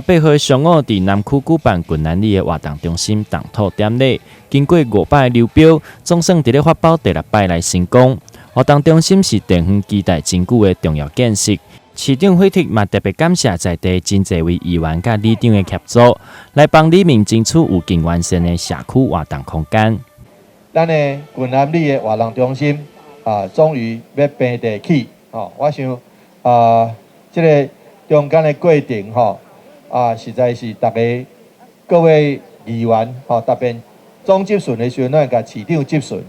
18號上午，佇南區舉辦郡南里的活動中心動土典禮，經過五擺流標，總算佇咧發包第六擺來成功。活動中心是地方期待真久的重要建設。市長惠特嘛特別感謝在地真濟位議員佮里長的協助，來幫里民爭取有更完善的社區活動空間。咱的郡南里的活動中心啊，終於欲平地起，吼！我想啊，這个中間的過程吼，啊，實在是逐家各位議員吼，特別總質詢的時陣，咱會共市長質詢，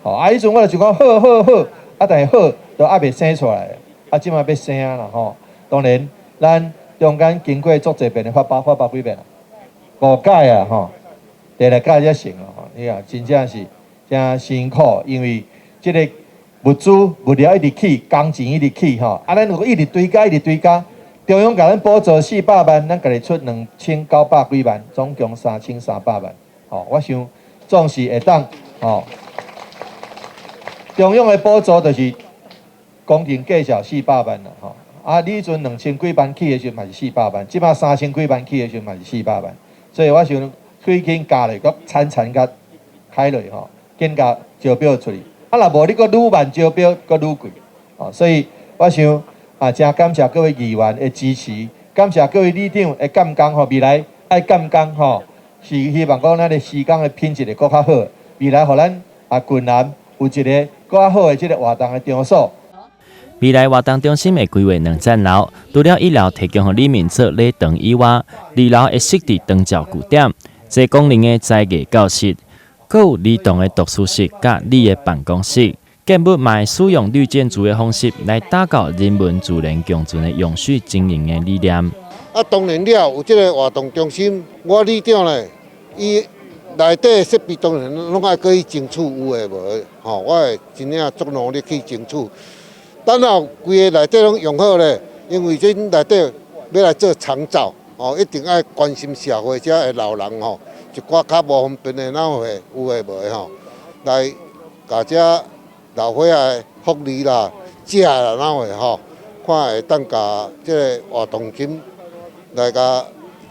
吼啊，彼陣我就講好好好，啊，但是好都猶未生出來，啊，這馬欲生啦吼。當然，咱中間經過足濟遍的發包，發包幾遍啊？五擺啊吼，第六擺才成咯吼。你看，真正是誠辛苦，因為這個物資物料一直起，工錢一直起吼，啊，咱如果一直追加，一直追加，中央共咱補助四百萬，咱家己出2900幾萬，總共3300萬，吼，我想總是會當吼。中央的補助就是工程價數四百萬啦，吼，啊，你彼陣兩千幾萬起的時陣嘛是四百萬，這馬三千幾萬起的時陣嘛是四百萬，所以我想水金加落，閣層層共開落吼，緊共招標出去。啊，若無你閣愈慢招標，閣愈貴，哦，所以我想啊，誠感謝各位議員的支持，感謝各位里長的監工吼，未來愛監工吼，是希望講咱的施工的品質會閣較好，未來予咱啊郡南有一个閣較好的這个活動的場所。未來活動中心會規劃兩層樓，除了一樓提供予里民做禮堂以外，二樓會設置長照據點、濟功能的才藝教室，閣有兒童的讀書室佮里的辦公室。建物嘛會使用綠建築的方式來打造人文自然共存的永續經營的理念。啊，當然了，有這个活動中心，我里長咧，伊內底設備當然攏愛閣去爭取有的無的，吼，我會真正足努力去爭取。等後規个內底攏用好咧，因為這內底欲來做長照，哦，一定愛關心社會遮的老人吼，一寡較無方便的，哪有的有的無的吼，來共遮老歲仔的福利啦、食啦，哪會吼，看會當共這个活動中心來共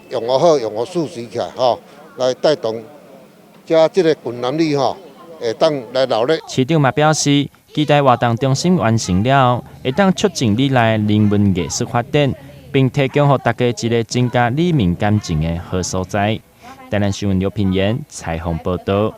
用予好，用予舒適起來吼，來帶動遮這个郡南里吼，會當來鬧熱。市長嘛表示，期待活動中心完成了後，會當促進里內人文藝術發展，並提供予大家一个增加里民感情的好所在。台南新聞劉品言採訪報導。